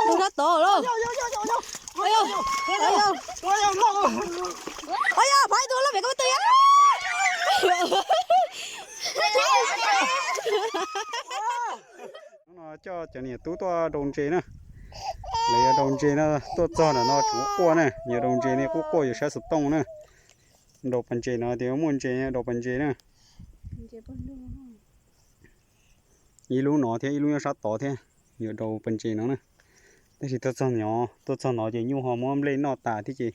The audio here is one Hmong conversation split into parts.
Sab tod lawm. Ov yog, phaib tus loj pem koj twg. Hnub no coj cov niam tub tuaj rau ntses na. Lawv yuav rau ntses no, tuaj txog ntawm no tseem quaj na, yuav rau ntses ne, quaj quaj yuav saib xov tooj na. Rau pas ntses no tias muaj ntses, rau pas ntses na. Ib lub no thiab ib lub nyob sab tod thiab, yuav rau pas ntses no na. Tab sis tuaj txog no, tuaj txog no ces nyuj ho muab nplej noj tas thiab ces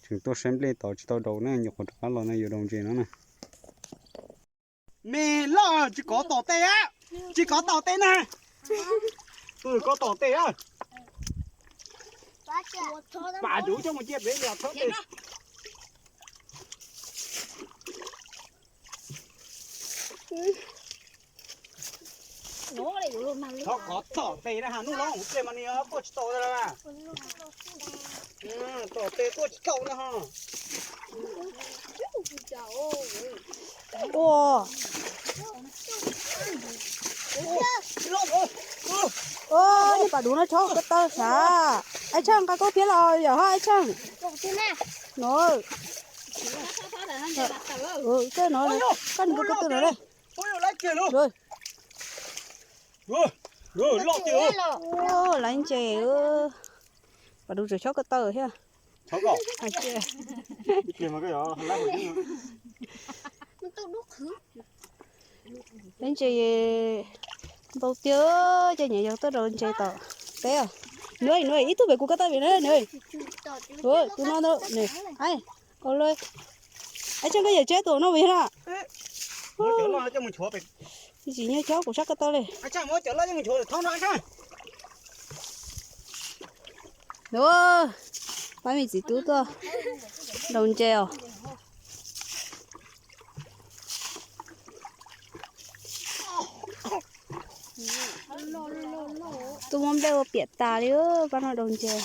tseem tuaj saib nplej tod tsis tau rau na, nyuam qhuav rov qab los no yuav rau ntses no na. Me loj tsis kov tom tes a, tsis kov tom tes na. Kov tom tes a. Pam duv coj mus cia pem los thawb tes. Thov kov tom tes na, ha, hnub no ua pliag mas nws quaj tsis tau li. Tom tes quaj tsis tau na ho. Ua, ua, nej pam duv no chob ko taw sav. Aib Tsheej nqa koj phiab los yom ho Aib Tsheej. No, koj no, koj nws ko taw no. Laiv ntses, pam duv tseem chob ko taw thiab. Laiv ntses ntau tiag, coj niam yau tuaj rau ntses tom teb. Nws, nws ib tug pem kuv ko taw vim na nws. Tus no ntau, ua li. Aib Tsheej koj yawm tseb tus no vim na. Tsis nyob chob kuv sab ko taw li. Pab me txiv tub tuaj rau ntses os. Tuaj muab nplej ua piam tas li, pab no rau ntses.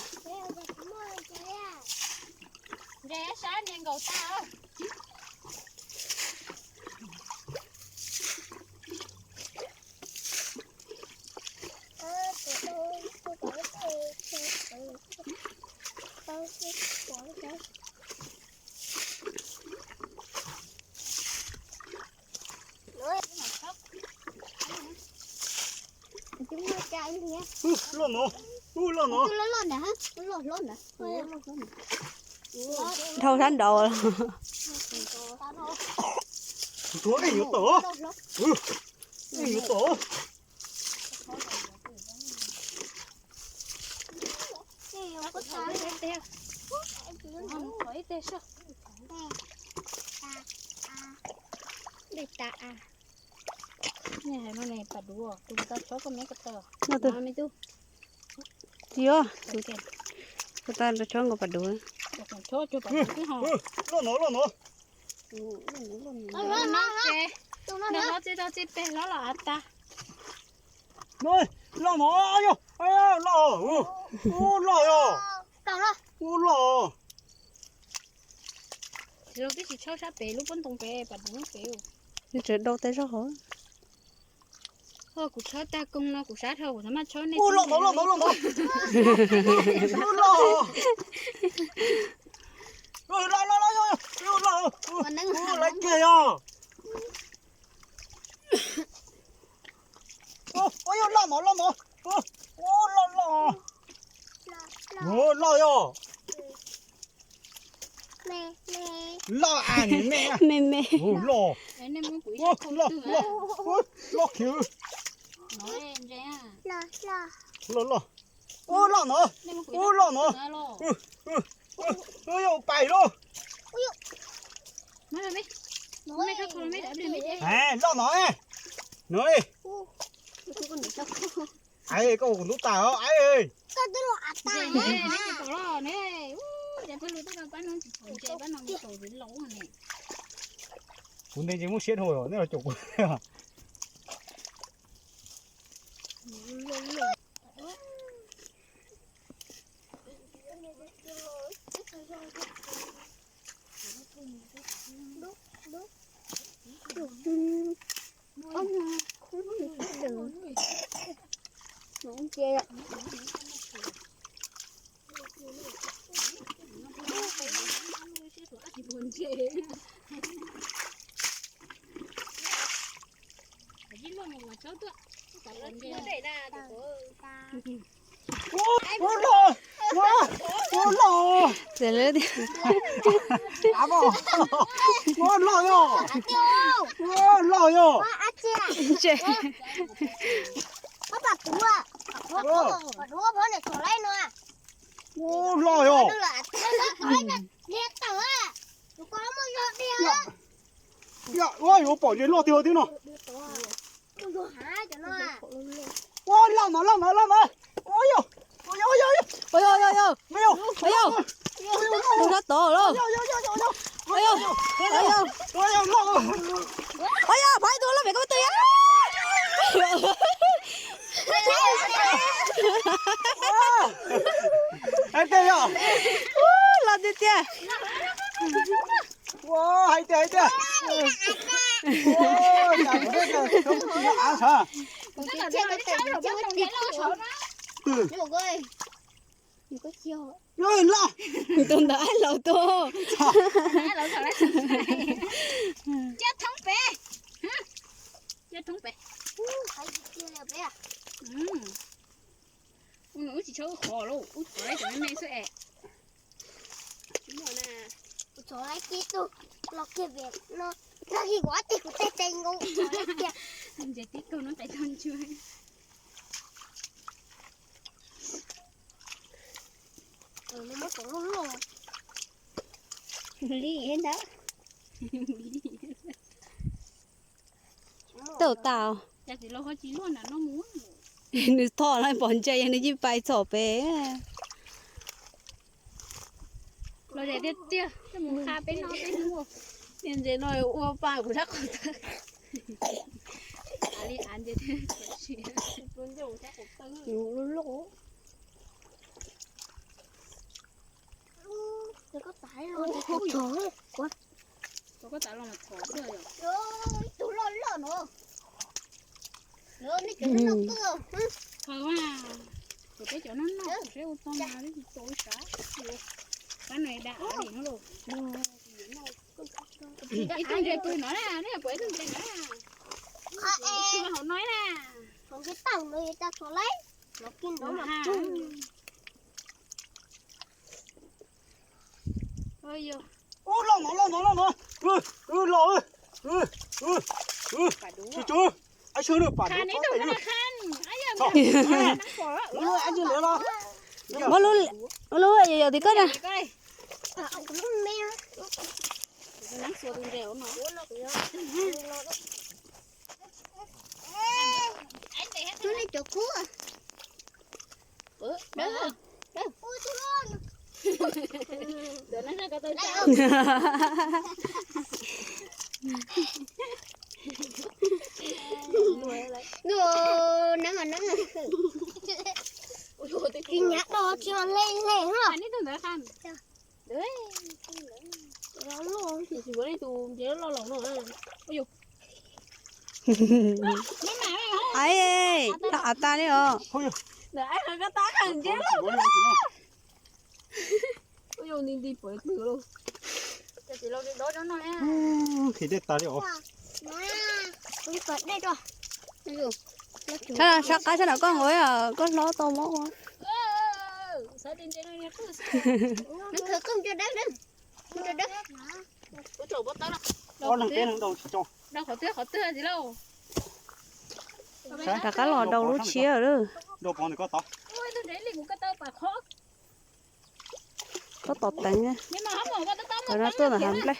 Loj no, loj no. Dhau sab nraud. Tuav ib nyuag tom, ib nyuag tom. Tsis, ko tas chob nkaus pam duv. Loj no, loj no. Loj no, loj no. Ub, loj yog. Ub, loj. Tsis dau tej zaug hov. Kuv tshawb tag koog no kuv sab dhau kuv txhob maj tshawb nej. Ub, loj no, loj no, loj no. Ub, loj. Loj, loj, loj, loj, loj. Ub, laiv kiag yog. Ub, ub, loj no, loj no. Ub, loj, loj. Ub, loj yog. Loj, me me. Ub, loj. Loj, loj, loj khiv. Loj, loj. Ub, loj no. Ub, loj no. Ub, ub, ub, yog pais lauj. Loj no. No. Aiv, koj ua kuv ntub tas os aiv. Kuv ntev ntses muaj siab dhau nej los caum kuv. Ua loj, ua loj, ua loj yog, ua loj yog. Ua loj yog. Yog, ua yuav pom ntsej loj tiag tiag no. Ua loj mas loj mas loj mas. Ua yog, ua yog, ua yog, ua yog, ua yog, ua yog, ua yog, ua yog, ua yog, ua yog, ua yog, ua yog, ua yog, ua yog, phaib tus loj pem koj twg. Hais tias yog, loj tiag tiag. Ua, hais tias, hais tias. Ua, cas kuv peb cas coob tsis yog av sab. Twb loj. Kuv tus ntawd laus tuaj. Cia thoob pem. Cia thoob pem. Ua no wb tsis tshua wb qhov lauj, wb qhov cov me me xwb es. Kuv txhob laib tib tug los kiag pem no, tag kis kuv ob teg kuv tej tes nkaus txhob laib kiag. Ntses tib tug no tes tag ntsug. Li ntawd. Tau tas. Nws thom no pom ntses nws yeej pais txhom pem. Los tiag tiag, mus qha peb no peb hnub. Niag ntses no ua pa kuv sab qhov tawg. Av li av ntses. Ua, koj tas los mas thov xwb yom. Ib tug loj loj no. Lawv nej cov no noj kawg. Khaws mas, kuv peb cov no noj seb ua tau mas peb tsis tau ib sab. Pab no da av li no los. Ib tug ntses pw no na, nej puas ib tug ntses no na. Tus hauv no na. Hauv nce tawm no tas txog lawm. Los kiag nrov mas pw. Ub, loj no, loj no, loj no. Loj, tsis tsuav, ab sw pam. Muab lub, lub yog tim koj na. Tsis nyav do tsis ho le le ho. Ai, loj av tas li os. Khij dej tas li os. Sab qab sab nram koj nkaus, koj hlob tau mob ua. Rov qab los daus lub tshiab lawm. Koj tos teev, qhov no tuaj ntawm hav nplej.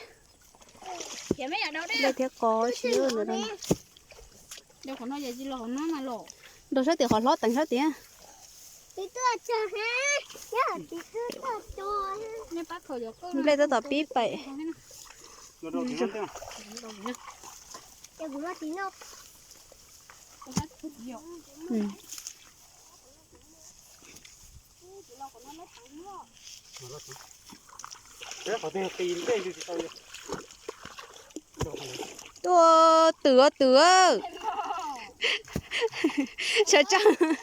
Nplej thiab qos tsis ntawd no. Nrog sab tim qhov hlob teev sab tim. Nplej tab tom pib pais. Tuaj twm, twm. Sawv tsees, sawv tsees.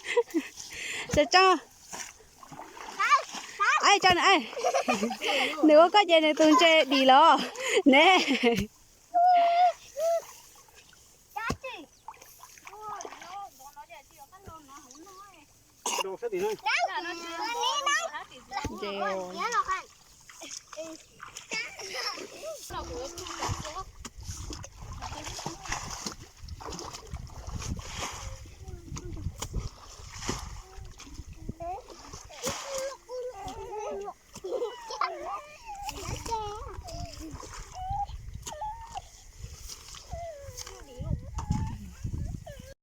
Nws ua koj ces nws tus ntses dim los. Ne.